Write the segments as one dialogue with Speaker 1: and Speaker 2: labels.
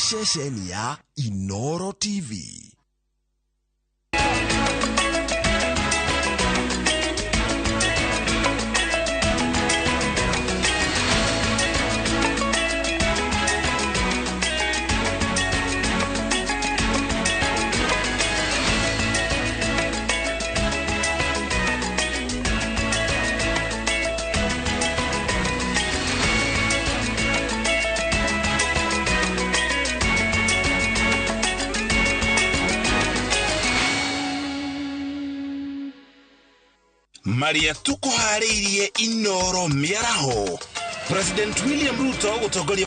Speaker 1: Ceceni ya Inoro TV.
Speaker 2: Maria tukuharĩirie Inoro mĩaraho. President William Ruto gũtongoria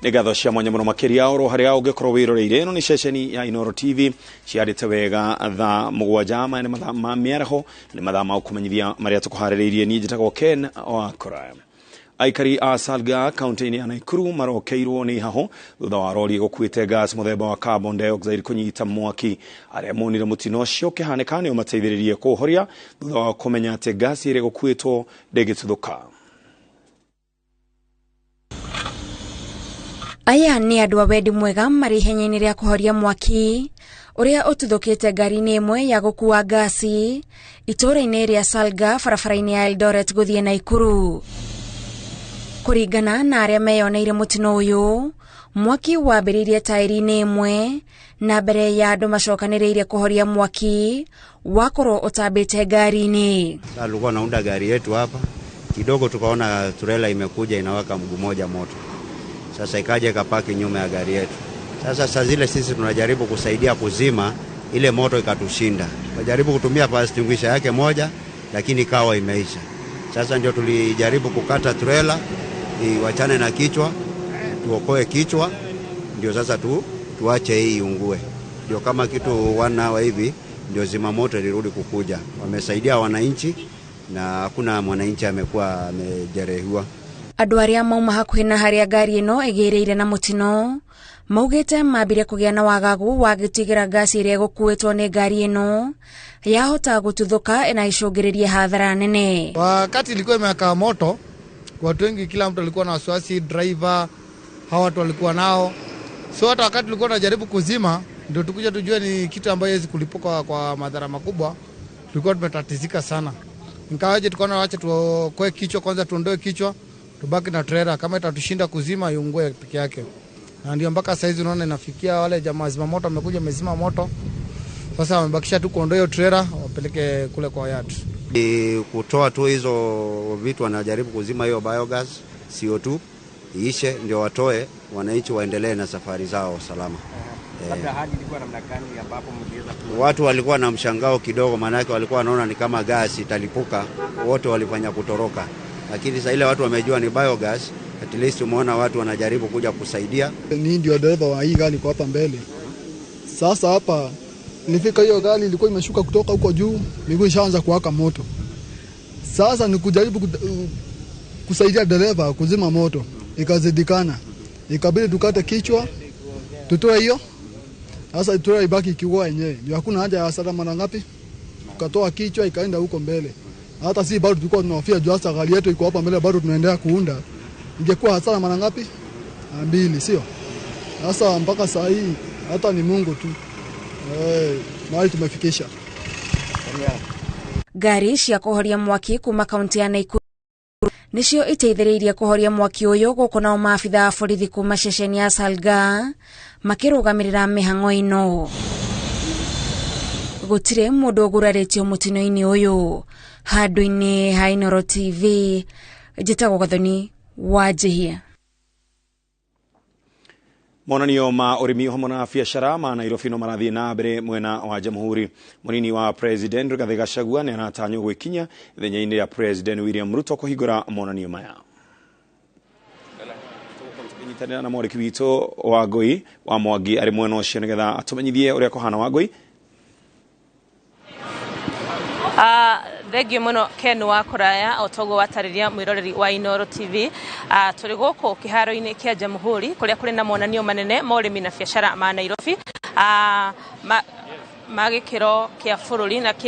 Speaker 3: Nĩ ngatho cia mwanya mũno makĩria oro harĩa ũngĩkorwo wĩroreire. Ĩno nĩ ceceni ya Inoro TV ciarĩte wega thaa 7. Maya nĩ mathaa ma mĩaraho, nĩ mathaa ma gũkũmenyithia marĩa tũkũharĩrĩirie. Niĩ njĩtagwo Ken Wakora. Aikari a Salga kaunti-inĩ ya Nakuru marokeirwo nĩ heho thutha wa rori gũkuĩte gas mũthemba wa carbon dioxide kũnyita mwaki. Arĩa monire mũtino ũcio ũkĩhanĩka nĩo mateithĩrĩrie kũũhoria thutha wa kũmenya atĩ gasi ĩrĩa ĩgũkuĩtwo ndĩngĩtuthũka.
Speaker 4: Aya nĩ andũ a wendi mwega marĩ ihenya-inĩ rĩa kũhoria mwaki ũrĩa ũtuthũkĩte ngari-inĩ ĩmwe ya gũkua ngasi itũũra-inĩ rĩa Salga barabara-inĩ ya Eldoret gũthiĩ Nakuru. Kũringana na arĩa meyoneire mũtino ũyũ, mwaki wambĩrĩirie taĩri-inĩ ĩmwe na mbere ya andũ macokanĩrĩire kũhoria mwaki wakorwo ũtambĩte ngari-inĩ.
Speaker 5: Alikuwa naunda gari yetu hapa kidogo, tukaona trela imekuja inawaka mguu moja moto. Sasa ikaja ikapaki nyuma ya gari yetu. Sasa saa zile sisi tunajaribu kusaidia kuzima ile moto, ikatushinda. Tunajaribu kutumia fire extinguisher yake moja, lakini ikawa imeisha. Sasa ndio tulijaribu kukata trela iwachane na kichwa, tuokoe kichwa, ndio sasa tuache hii iungue. Ndio kama kitu 1 hour hivi ndio zima moto ilirudi kukuja. Wamesaidia wananchi na hakuna mwananchi amekuwa amejeruhiwa.
Speaker 4: Andũ arĩa mauma hakuhĩ na harĩa ngari ĩno ĩgĩrĩire na mũtino maugĩte mambire kũgĩa na wagagu wa gĩtigĩra ngasi ĩrĩa ĩgũkuĩtwo nĩ ngari ĩno yahota gũtuthũka na icũngĩrĩrie hathara nene.
Speaker 6: Wakati ilikuwa imewaka moto, watu wengi, kila mtu alikuwa na wasiwasi, driver hawa watu walikuwa nao. So hata wakati tulikuwa tunajaribu kuzima, ndio tukuja tujue ni kitu ambayo haiwezi kulipuka kwa madhara makubwa. Tulikuwa tumetatizika sana. Ingawaje tukaona wacha tuokoe kichwa kwanza, tuondoe kichwa, tubaki na trailer, kama itatushinda kuzima iungue peke yake. Na ndio mpaka saizi unaona inafikia wale jamaa zima moto wamekuja wamezima moto. Sasa wamebakisha tu kuondoa hiyo trailer wapeleke kule kwa yard.
Speaker 5: Kutoa tu hizo vitu, wanajaribu kuzima hiyo biogas CO2 iishe, ndio watoe wananchi waendelee na safari zao salama.
Speaker 7: Labda hali ilikuwa namna gani ambapo mliweza
Speaker 5: Watu walikuwa na mshangao kidogo, maana walikuwa wanaona ni kama gas italipuka, wote walifanya kutoroka. Lakini sasa ile watu wamejua ni biogas, at least umeona watu wanajaribu kuja kusaidia.
Speaker 8: Ni ndio dereva wa hii gari kwa hapa mbele. Sasa hapa nilifika, hiyo gari ilikuwa imeshuka kutoka huko juu, miguu ishaanza kuwaka moto. Sasa ni kujaribu kusaidia dereva kuzima moto, ikazidikana. Ikabidi tukate kichwa, tutoe hiyo. Sasa tutoe ibaki ikiwa yenyewe. Ndio hakuna haja ya hasara mara ngapi? Tukatoa kichwa ikaenda huko mbele. Hata si bado tulikuwa tunahofia juu hasa gari yetu iko hapa mbele bado tunaendelea kuunda. Ingekuwa hasara mara ngapi? 2, sio? Sasa mpaka saa hii hata ni Mungu tu. Mahali tumefikisha.
Speaker 4: Ngari cia kũhoria mwaki kuma kaunti ya Nakuru nicio iteithĩrĩirie kũhoria mwaki ũyũ gũkũ nao maabitha a borithi kuma ceceni ya Salga makĩrũgamĩrĩra mĩhang'o ĩno. Gũtirĩ mũndũ ũgurarĩtio mũtino-inĩ ũyũ. Handũ-inĩ ha Inoro TV, njĩtagwo Gathoni wa Njihia.
Speaker 3: Monanio ma ũrĩmi hamwe na biacara ma Nairobi no marathiĩ na mbere mwena wa Jamhuri. Mũnini wa President Rigathi Gachagua nĩ aratanywo gwĩkinya ithenya-inĩ rĩa President William Ruto kũhingũra monanio maya. Tũnyitanĩra na mwandĩki witũ Wangũi wa Mwangi arĩ mwena ũcio nĩgetha atũmenyithie ũrĩa kũhana. Wangũi.
Speaker 9: Thengio muno, Ken wa Kuraya. O toguo watarĩria mwĩroreri wa Inooro TV, tũrĩ gũkũ kĩharo-inĩ kĩa Jamhuri kũrĩa kũrĩ na monanio manene ma ũrĩmi na biacara ma Nairobi, ma gĩkĩro kĩa bũrũri na kĩ